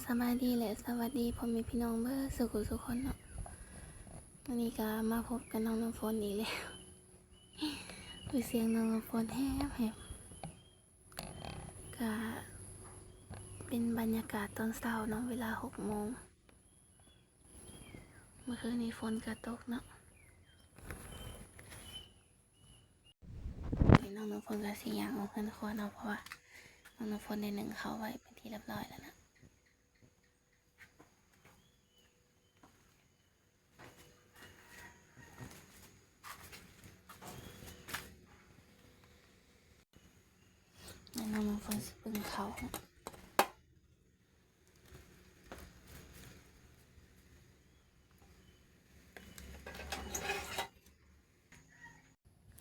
ສະບາຍດີ ແລະ ສະຫວັດດີພໍ່ແມ່ພີ່ນ້ອງເບິດສູ່ຜູ້ສູ່ຄົນເນາະ. ມື້ນີ້ກະມາພົບກັບນ້ອງນ້ຳຝົນອີກແລ້ວ. ໂອ້ຍ ສຽງນ້ອງນ້ຳຝົນແຮບໆ. ກະເປັນບັນຍາກາດຕອນເຊົ້າເນາະ ເວລາຫົກໂມງ. ເມື່ອຄືນນີ້ຝົນກະຕົກເນາະ. ນ້ອງນ້ຳຝົນກະຊິຍ່າງອອກເຮືອນຄົວເນາະ ເພາະວ່ານ້ອງນ້ຳຝົນໄດ້ໜຶ້ງເຂົ້າໄວ້ເປັນທີ່ຮຽບຮ້ອຍແລ້ວນະ. ແລ້ວນ້ອງນ້ຳຝົນຊິເບິ່ງເຂົ້າ.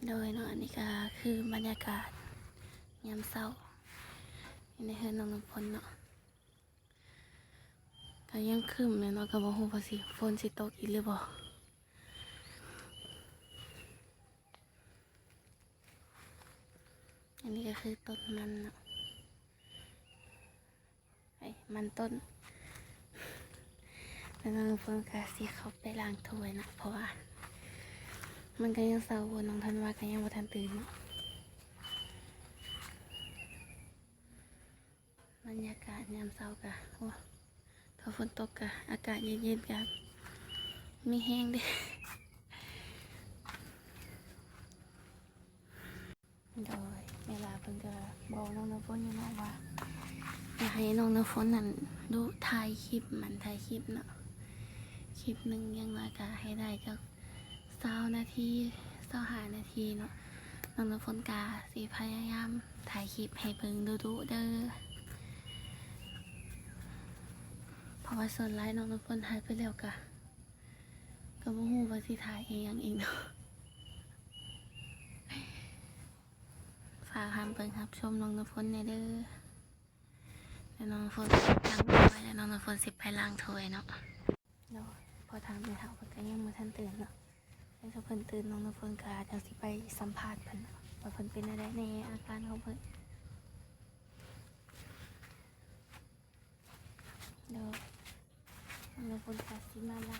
ໂດຍເນາະ ອັນນີ້ກະຄືບັນຍາກາດຍາມເຊົ້າຢູ່ໃນເຮືອນນ້ອງນ້ຳຝົນເນາະ. ກະຍັງຄຶ້ມແຫຼະເນາະ ກະບໍ່ຮູ້ວ່າຊິ ຝົນຊິຕົກອີກຫຼືບໍ່. ອັນນີ້ກະຄືຕົ້ນມັນເນາະ. ໄອ້ມັນຕົ້ນ ແລ້ວນ້ອງນ້ຳຝົນກະຊິເຂົ້າໄປລ້າງຖ້ວຍເນາະ ເພາະວ່າມັນກະຍັງເຊົ້າຢູ່ ນ້ອງທັນວາກະຍັງບໍ່ທັນຕື່ນເນາະ. ບັນຍາກາດຍາມເຊົ້າກະ ໂອ້ ຖ້າຝົນຕົກກະອາກາດເຢັນໆ ກະມີແຮງເດ້. ໂດຍ ເວລາເພິ່ນກະບອກນ້ອງນ້ຳຝົນຢູ່ເນາະວ່າ ຢາກໃຫ້ນ້ອງນ້ຳຝົນນັ້ນດຸຖ່າຍຄລິບ ໝັ່ນຖ່າຍຄລິບເນາະ. ຄລິບໜຶ່ງຢ່າງໜ້ອຍກະໃຫ້ໄດ້ຈັກຊາວນາທີ ຊາວຫ້ານາທີເນາະ. ນ້ອງນ້ຳຝົນກະຊິພະຍາຍາມຖ່າຍຄລິບໃຫ້ເບິ່ງດຸໆເດີ ເພາະວ່າສ່ວນຫຼາຍນ້ອງນ້ຳຝົນຖ່າຍໄປແລ້ວກະ ກະບໍ່ຮູ້ວ່າຊິຖ່າຍອີ່ຫຍັງອີກເນາະ. ຝາກຮັບເບິ່ງຮັບຊົມນ້ອງນ້ຳຝົນແດ່ເດີ. ແລ້ວນ້ອງນ້ຳຝົນຊິໄປລ້າງຖ້ວຍ ແລ້ວນ້ອງນ້ຳຝົນຊິໄປລ້າງຖ້ວຍເນາະ. ໂດຍ ພໍຖາມແມ່ເຖົ້າເພິ່ນກະຍັງບໍ່ທັນຕື່ນເນາະ. ແລ້ວຖ້າເພິ່ນຕື່ນ ນ້ອງນ້ຳຝົນກະຈັ່ງຊິໄປສຳພາດເພິ່ນເນາະ ວ່າເພິ່ນເປັນແນວໃດແດ່ ອາການຂອງເພິ່ນ. ໂດຍ ນ້ອງນ້ຳຝົນກະຊິມາລະ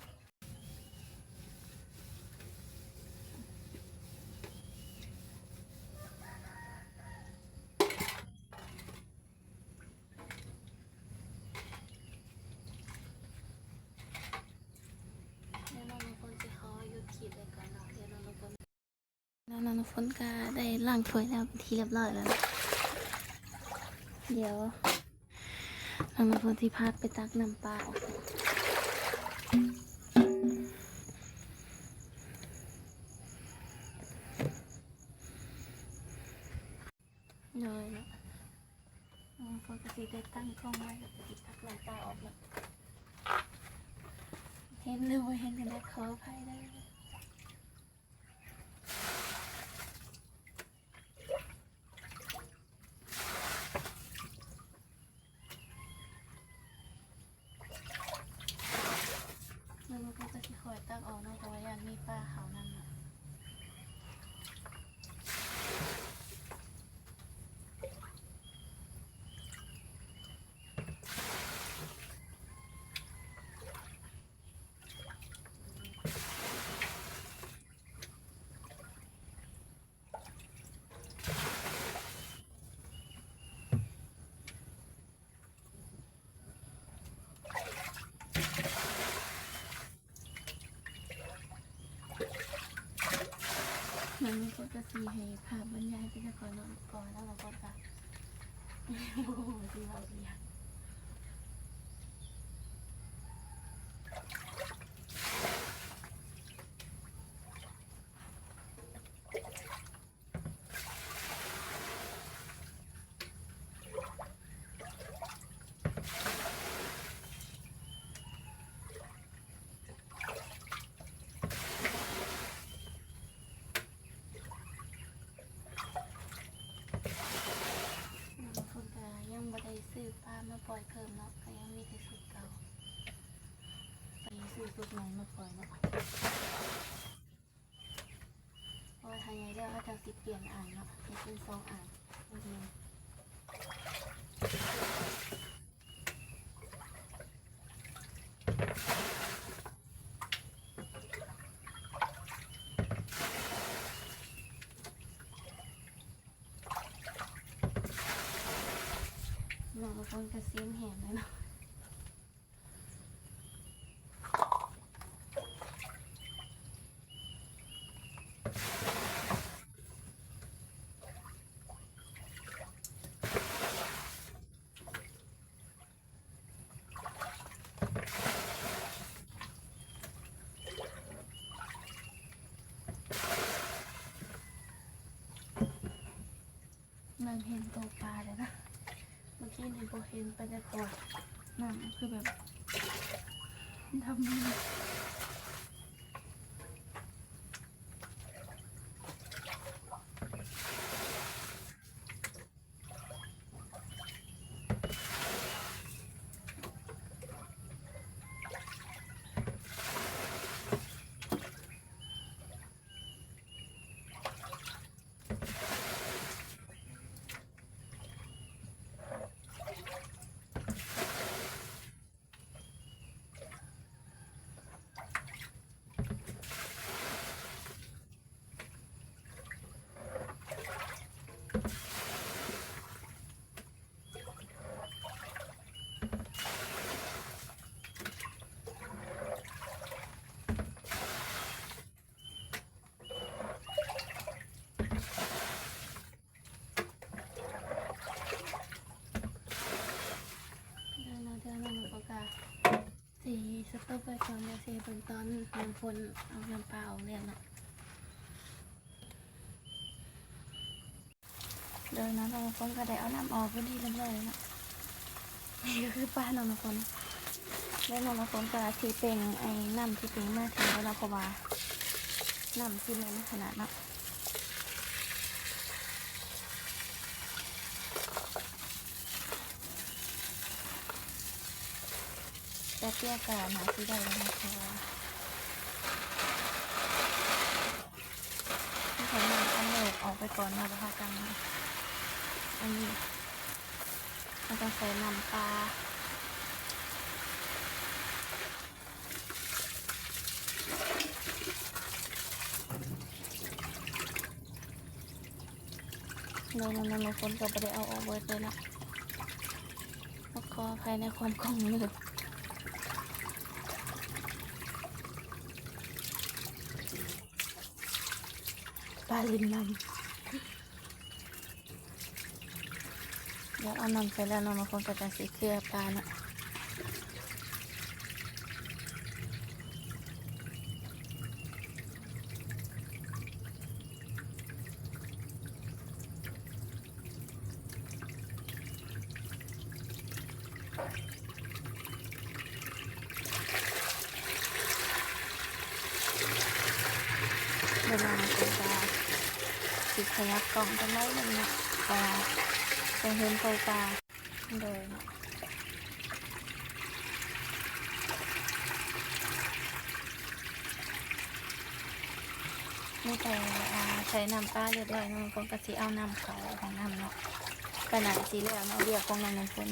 ແລ້ວນ້ອງນ້ຳຝົນຊິຂໍຢຸດຄລິບໄວ້ກ່ອນເນາະ. ດຽວນ້ອງນ້ຳຝົນ ນ້ອງນ້ຳຝົນກະໄດ້ລ້າງຖ້ວຍແລ້ວເປັນທີ່ຮຽບຮ້ອຍແລ້ວເນາະ. ດຽວນ້ອງນ້ຳຝົນຊິພາໄປຕັກນ້ຳປາອອກ. ໂດຍເນາະ ນ້ອງນ້ຳຝົນກະຊິໄດ້ຕັ້ງກ້ອງໄວ້ ແລ້ວກະຊິຕັກນ້ຳປາອອກເນາະ. ເຫັນຫຼືບໍ່ເຫັນກະໄດ້ ຂໍອະໄພເດີ. ແລ້ວມັນກະຊິຄ່ອຍຕັກອອກເນາະ ເພາະວ່າຢ້ານມີປາເຂົ້ານຳເນາະ. ມັນກໍ ກໍຊິໃຫ້ພາບບັນຍາຍໄປຊະກ່ອນເນາະ ກ່ອນແລ້ວກໍ ກໍ ກໍ ບໍ່ຮູ້ຊິເວົ້າອີ່ຫຍັງ. ເພິ່ນກະຍັງບໍ່ໄດ້ຊື້ປາມາປ່ອຍເພີ່ມເນາະ ກະຍັງມີແຕ່ຊຸດເກົ່າ ໄປຊື້ຊຸດໃໝ່ມາປ່ອຍເນາະ. ເພາະວ່າຖ້າໃຫຍ່ແລ້ວ ເຮົາຈັ່ງຊິປ່ຽນອ່າງເນາະ ເຮັດເປັນສອງອ່າງ ໂອເຄ. ເລີ່ມເຫັນໂຕປາແລ້ວນະ ເມື່ອກີ້ນີ້ບໍ່ເຫັນປາຈັກຕົວ ນ້ຳຄືແບບດຳ. ເດີເນາະ ເດີເນາະ ນ້ອງຝົນກະຊິສະຕັອບໄວ້ກ່ອນ ດຽວຊິໃຫ້ເບິ່ງຕອນນ້ຳຝົນເອົານ້ຳປາອອກແລ້ວເນາະ. ໂດຍເນາະ ນ້ອງນ້ຳຝົນກະໄດ້ເອົານ້ຳອອກເປັນທີ່ຮຽບຮ້ອຍແລ້ວເນາະ. ນີ້ກະຄືປາເນາະນ້ຳຝົນ ແລ້ວນ້ອງນ້ຳຝົນກະຊິເປັ່ງໄອ້ນ້ຳທີ່ເປັ່ງມາຖິ້ມແລ້ວເນາະ ເພາະວ່ານ້ຳຊິແໜ້ນຂະໜາດເນາະ. ແປັບດຽວກະໜ້າຊິໄດ້ແລ້ວເນາະ ເພາະວ່າ ໃຫ້ນ້ຳອັນແລກອອກໄປກ່ອນເນາະ ແລ້ວເຮົາຈັ່ງ ອັນນີ້ ເຮົາຈັ່ງໃສ່ນ້ຳປາ. ໂດຍ ນ້ອງນ້ຳຝົນກະບໍ່ໄດ້ເອົາອອກເບິດເລີຍເນາະ ຂໍອະໄພໃນຄວາມກ້ອງນີ້. ປາຫຼິ້ນນ້ຳ ດຽວເອົານ້ຳໃສ່ແລ້ວເນາະ ນ້ອງນ້ຳຝົນກະຈັ່ງຊິເກືອປາເນາະ. ເວລາເພິ່ນກະຊິຂະຫຍັບກ້ອງຈັກໜ້ອຍໜຶ່ງເນາະ ເພາະວ່າຢາກເຫັນໂຕປາ. ໂດຍ ມີແຕ່ ອ່າ ໃສ່ນ້ຳປາຮຽບຮ້ອຍເນາະ ເພິ່ນກະຊິເອົານ້ຳເຂົ້າຫ້ອງນ້ຳເນາະ ກະໜ້າຊິແລ້ວເນາະ ວຽກຂອງນ້ອງນ້ຳຝົນ.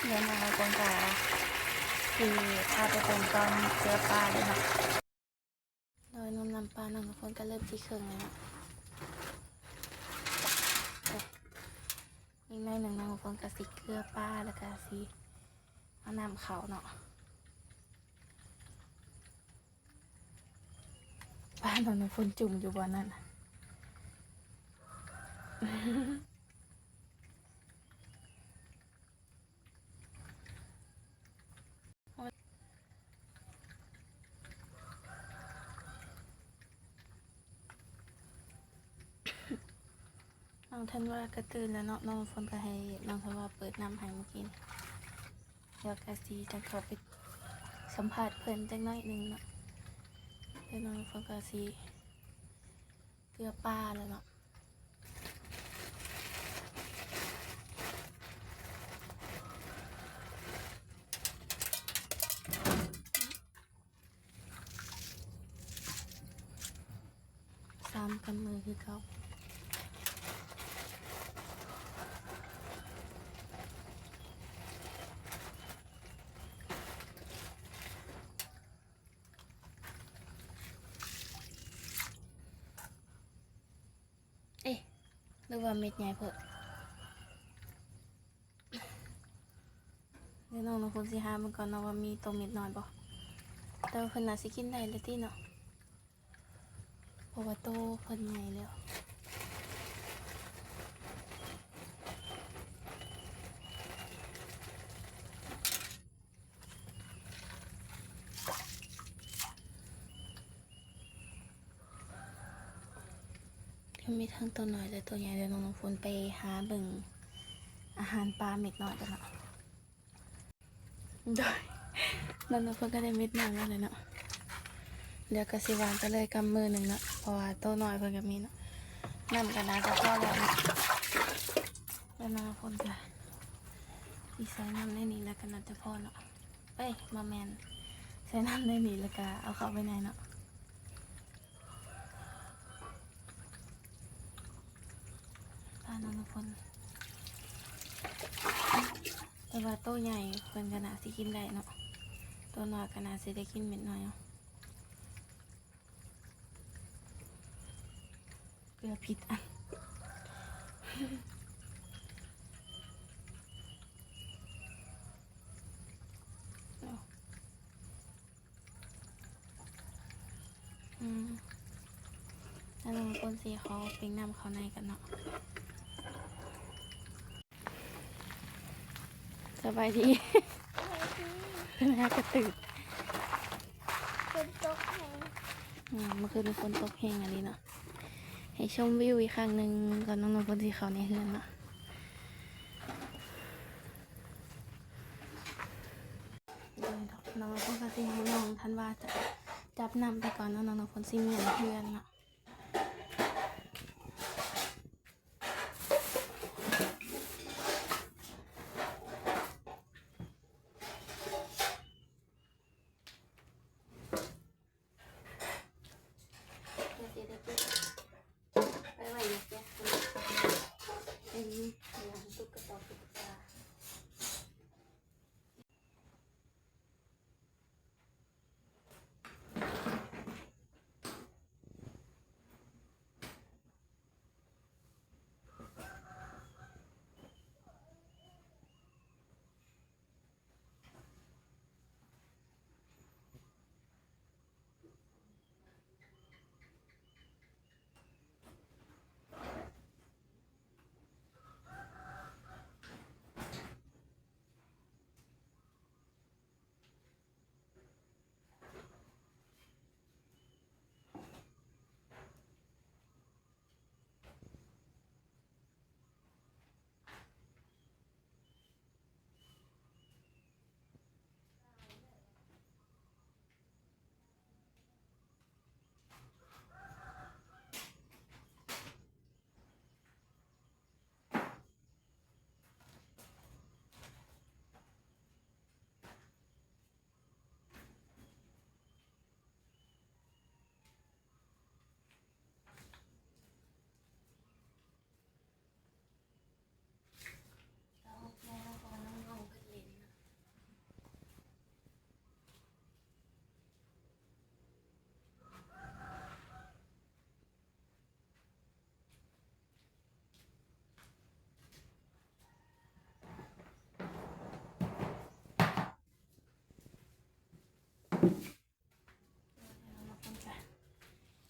ດຽວນ້ອງນ້ຳຝົນກະຊິພາໄປເບິ່ງຕອນເກືອປາເລີຍເນາະ. ໂດຍ ນ້ຳປານ້ອງນ້ຳຝົນກະເລີ່ມຊິເຄິ່ງແລ້ວເນາະ. ອີກໜ້ອຍໜຶ່ງນ້ອງນ້ຳຝົນກະຊິເກືອປາ ແລ້ວກະຊິເອົານ້ຳເຂົ້າເນາະ. ປານ້ອງນ້ຳຝົນຈຸ່ມຢູ່ບ່ອນນັ້ນ. ນ້ອງທັນວາກະຕື່ນແລ້ວເນາະ ນ້ອງຝົນກະໃຫ້ນ້ອງທັນວາເປີດນ້ຳໃຫ້ມື້ກີ້ນີ້. ດຽວກະຊິຈະເຂົ້າໄປສຳພາດເພິ່ນຈັກໜ້ອຍໜຶ່ງເນາະ. ແຕ່ນ້ອງຝົນກະຊິເກືອປາແລ້ວເນາະ. ສາມກຳມືຄືເກົ່າ. ເອະ ຄືວ່າເມັດໃຫຍ່ໂພດ. ດຽວນ້ອງນ້ຳຝົນຊິຫາເບິ່ງກ່ອນເນາະວ່າມີໂຕເມັດນ້ອຍບໍ່ ແຕ່ວ່າເພິ່ນໜ້າຊິກິນໄດ້ແລ້ວຕິເນາະ ເພາະວ່າໂຕເພິ່ນໃຫຍ່ແລ້ວ. ກໍມີທັງໂຕນ້ອຍ ແລະ ໂຕໃຫຍ່. ດຽວນ້ອງນ້ຳຝົນໄປຫາເບິ່ງອາຫານປາເມັດນ້ອຍກ່ອນເນາະ. ໂດຍ ນ້ອງນ້ຳຝົນກໍໄດ້ເມັດນ້ອຍມາແລ້ວເນາະ. ດຽວກໍຊິຫວ່ານໄປເລີຍກຳມືໜຶ່ງເນາະ ເພາະວ່າໂຕນ້ອຍເພິ່ນກໍມີເນາະ. ນ້ຳກໍໜ້າຈະພໍແລ້ວເນາະ. ແລ້ວນ້ອງນ້ຳຝົນກໍຊິໃສ່ນ້ຳໃນນີ້ ແລ້ວກໍໜ້າຈະພໍເນາະ. ເອີຍ ບໍ່ແມ່ນ ໃສ່ນ້ຳໃນນີ້ ແລ້ວກໍເອົາເຂົ້າໄປໃນເນາະ. ປານ້ອງນ້ຳຝົນ ແຕ່ວ່າໂຕໃຫຍ່ເພິ່ນກໍໜ້າຊິກິນໄດ້ເນາະ ໂຕນ້ອຍກໍໜ້າຊິໄດ້ກິນເມັດນ້ອຍເນາະ. ເກືອຜິດອັນ. ອືມ ແລ້ວນ້ອງນ້ຳຝົນຊິຂໍເປັນນ້ຳເຂົ້າໃນກັນເນາະ. ສະບາຍດີ ເພິ່ນຫາກະຕື່ນ. ຝົນຕົກແຮງ. ອືມ ເມື່ອຄືນນີ້ຝົນຕົກແຮງອີ່ຫຼີເນາະ. ໃຫ້ຊົມວິວອີກຄັ້ງໜຶ່ງກ່ອນ ນ້ອງນ້ຳຝົນຊິເຂົ້າໃນເຮືອນເນາະ. ນ້ອງນ້ຳຝົນກໍຊິໃຫ້ນ້ອງທັນວາຈັບນ້ຳໄປກ່ອນເນາະ ນ້ອງນ້ຳຝົນຊິມ້ຽນເຮືອນເນາະ.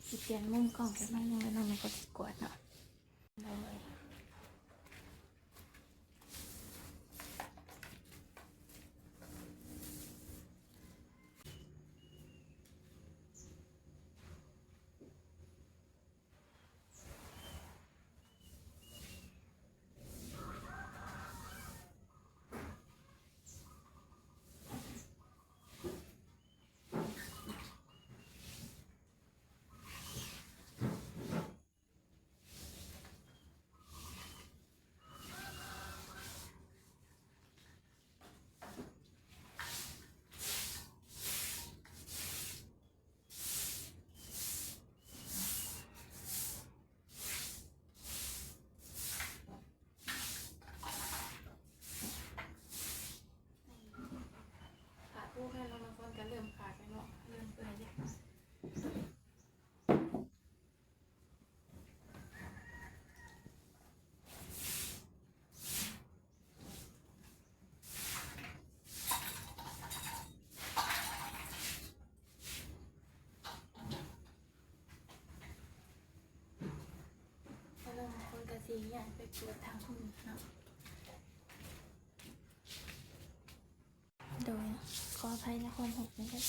ຊິປ່ຽນມຸມກ້ອງຈັກໜ້ອຍໜຶ່ງ ແລ້ວນ້ອງກໍຊິກວາດເນາະ. ໂດຍ. ໄປເປີດທາງພຸ້ນເນາະ. ໂດຍ ຂໍອະໄພໃນຄວາມຫົກນີ້ເດີ.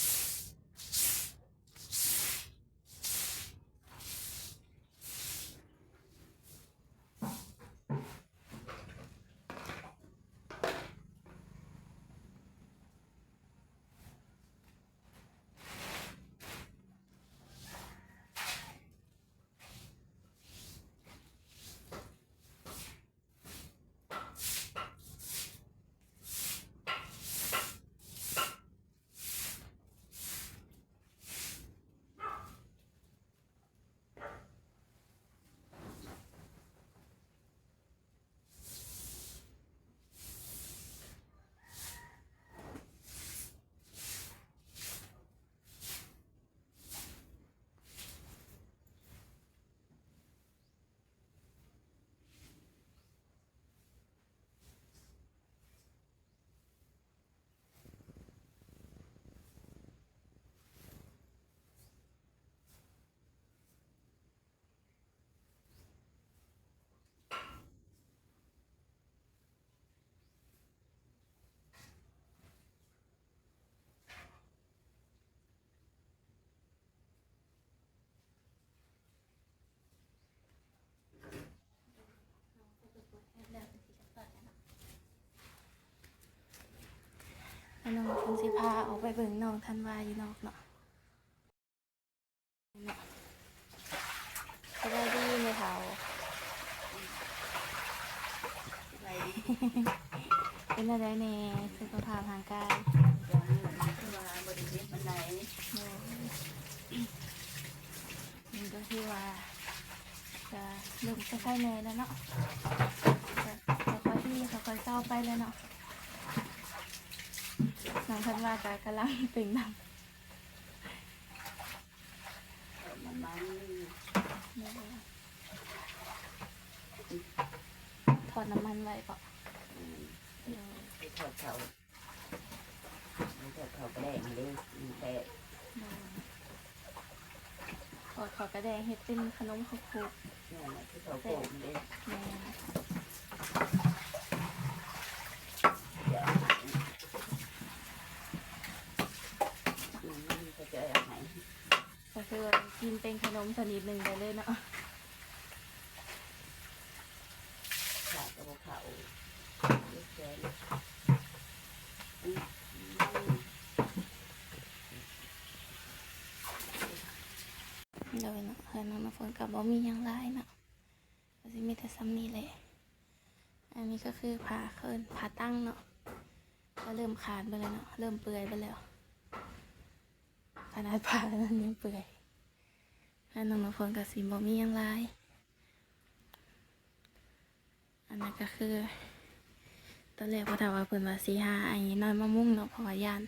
ແລ້ວນ້ອງເພິ່ນຊິພາອອກໄປເບິ່ງນ້ອງທັນວາຢູ່ນອກເນາະ. ສະບາຍດີແມ່ເຖົ້າ. ສະບາຍດີ. ເປັນຈັ່ງໃດແດ່ ສຸຂະພາບຮ່າງກາຍ? ກໍຄືວ່າບໍ່ໄດ້ເຈັບປານໃດ. ໂດຍ. ນີ້ກໍຄືວ່າ ກະເລີ່ມຄ່ອຍໆແນ່ແລ້ວເນາະ. ກະຄ່ອຍໆດີ ຄ່ອຍໆເຊົາໄປແລ້ວເນາະ. ນ້ອງທັນວາກະກຳລັງເປັນໜັກ. ເອົານ້ຳມັນ ໂດຍ ທອດນ້ຳມັນໄວ້ເບາະ? ອືມ ໂດຍ ໄປທອດເຂົ້າ ໄປທອດເຂົ້າກະແດງເດ້ ມັນແຊບ. ໂດຍ ທອດເຂົ້າກະແດງເຮັດເປັນຂະໜົມເຂົ້າໂພດ. ແມ່ນແຫຼະ ຄືເຂົ້າໂພດເດ້. ແມ່ນ ອືມ ເຂົາເຈົ້າເອົາໃຫ້. ກໍຄືວ່າກິນເປັນຂະໜົມຊະນິດໜຶ່ງໄດ້ເລີຍເນາະ. ຂາດກໍບໍ່ເຂົ້າ ເຈັບແຂນ. ໂດຍເນາະ ເຮືອນນ້ອງນ້ຳຝົນກໍບໍ່ມີຫຍັງຫຼາຍເນາະ ກໍຊິມີແຕ່ສ່ຳນີ້ແຫຼະ. ອັນນີ້ກໍຄືຜ້າ ເອີ້ນຜ້າຕັງເນາະ ກໍເລີ່ມຂາດເບິດແລ້ວເນາະ ເລີ່ມເປື່ອຍເບິດແລ້ວ. ຂະໜາດຜ້ານັ້ນຍັງເປື່ອຍ. ເຮືອນນ້ອງນ້ຳຝົນກໍຊິບໍ່ມີຫຍັງຫຼາຍ. ອັນນັ້ນກໍຄື ຕອນແລກພໍ່ເຖົ້າວ່າເພິ່ນວ່າຊິຫາໄອ້ນອນມາມຸງເນາະ ເພາະວ່າຢ້ານ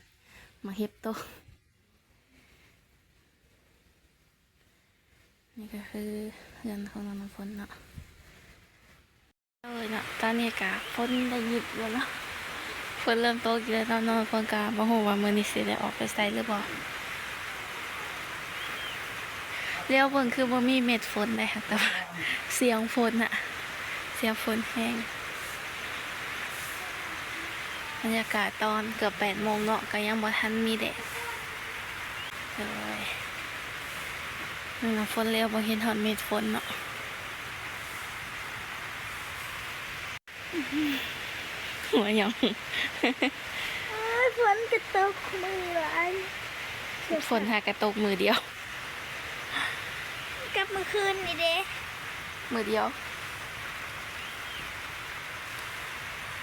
ໝາກເຫັບຕົກ. ນີ້ກໍຄືເຮືອນຂອງນ້ອງນ້ຳຝົນເນາະ. ໂດຍເນາະ ຕອນນີ້ກະຝົນໄດ້ຢຸດແລ້ວເນາະ ຝົນເລີ່ມຕົກອີກແລ້ວເນາະ. ນ້ອງນ້ຳຝົນກະບໍ່ຮູ້ວ່າມື້ນີ້ຊິໄດ້ອອກໄປໃສຫຼືບໍ່. ແລ້ວເບິ່ງຄືບໍ່ມີເມັດຝົນເດ້ ແຕ່ວ່າສຽງຝົນນະ ສຽງຝົນແຮງ. ບັນຍາກາດຕອນເກືອບແປດໂມງເນາະ ກະຍັງບໍ່ທັນມີແດດ. ໂດຍ ນ້ອງນ້ຳຝົນແລ້ວບໍ່ເຫັນຮອດເມັດຝົນເນາະ. ຫົວຫຍັງ? ໂອ້ຍ ຝົນກະຕົກມື້ວານ ຝົນຫາກະຕົກມື້ດຽວ ກັບມື້ຄືນນີ້ເດ້ ມື້ດຽວ.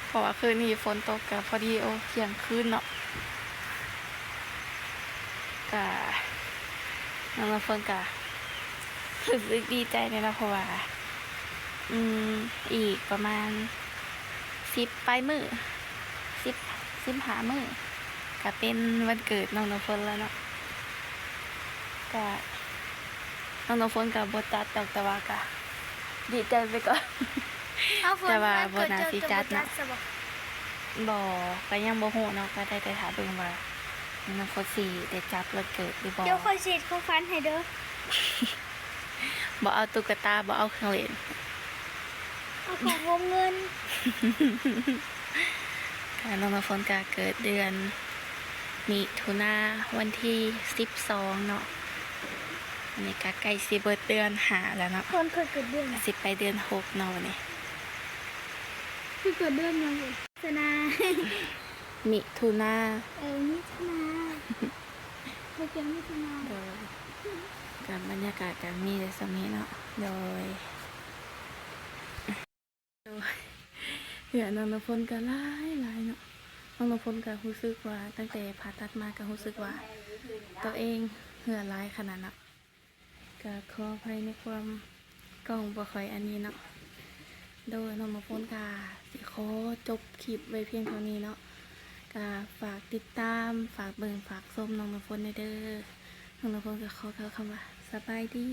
ເພາະວ່າຄືນນີ້ຝົນຕົກກະພໍດີ ໂອ້ ທ່ຽງຄືນເນາະ. ກະ ນ້ອງນ້ຳຝົນກະ ຮູ້ສຶກດີໃຈແນ່ເນາະ ເພາະວ່າ ອືມ ອີກປະມານສິບປາຍມື້ ສິບ ສິບຫ້າມື້ ກະເປັນວັນເກີດນ້ອງນ້ຳຝົນແລ້ວເນາະ. ກະ ນ້ອງນ້ຳຝົນກະບໍ່ຈັດດອກ ແຕ່ວ່າກະດີໃຈໄປກ່ອນ. ເອົາ ແຕ່ວ່າບໍ່ໜ້າຊິຈັດເນາະ. ບໍ່ ກະຍັງບໍ່ຮູ້ເນາະ ກະໄດ້ແຕ່ຖ້າເບິ່ງວ່ານ້ອງຝົນຊິໄດ້ຈັດວັນເກີດຫຼືບໍ່. ດຽວຂ້ອຍຊິເຮັດຂອງຂວັນໃຫ້ເດີ. ບໍ່ເອົາຕຸກກະຕາ ບໍ່ເອົາເຄື່ອງຫຼິ້ນ. ຂອງໂຮມເງິນ. ກະ ນ້ອງນ້ຳຝົນກະເກີດເດືອນມິຖຸນາ ວັນທີສິບສອງເນາະ. ອັນນີ້ກະໃກ້ຊິເບິດເດືອນຫ້າແລ້ວເນາະ. ຕອນຂ້ອຍເກີດເດືອນ ກະຊິໄປເດືອນຫົກເນາະບັດນີ້. ຄືເກີດເດືອນຫຍັງ? ມິຖຸນາ. ມິຖຸນາ. ເອີ ມິຖຸນາ. ເຮົາກຽນມິຖຸນາ. ໂດຍ. ກະບັນຍາກາດກະມີແຕ່ສ່ຳນີ້ເນາະ. ໂດຍ. ໂດຍ ເຫື່ອນ້ອງນ້ຳຝົນກໍຫຼາຍໆເນາະ. ນ້ອງນ້ຳຝົນກໍຮູ້ສຶກວ່າ ຕັ້ງແຕ່ຜ່າຕັດມາກໍຮູ້ສຶກວ່າ ຕົວເອງເຫື່ອຫຼາຍຂະໜາດເນາະ. ກໍຂໍອະໄພໃນຄວາມກ້ອງບໍ່ຄ່ອຍອັນນີ້ເນາະ. ໂດຍ ນ້ອງນ້ຳຝົນກໍຊິຂໍຈົບຄລິບໄວ້ພຽງເທົ່ານີ້ເນາະ. ກໍຝາກຕິດຕາມ ຝາກເບິ່ງ ຝາກຊົມນ້ອງນ້ຳຝົນແດ່ເດີ. ນ້ອງນ້ຳຝົນກໍຂໍກ່າວຄຳວ່າ ສະບາຍດີ.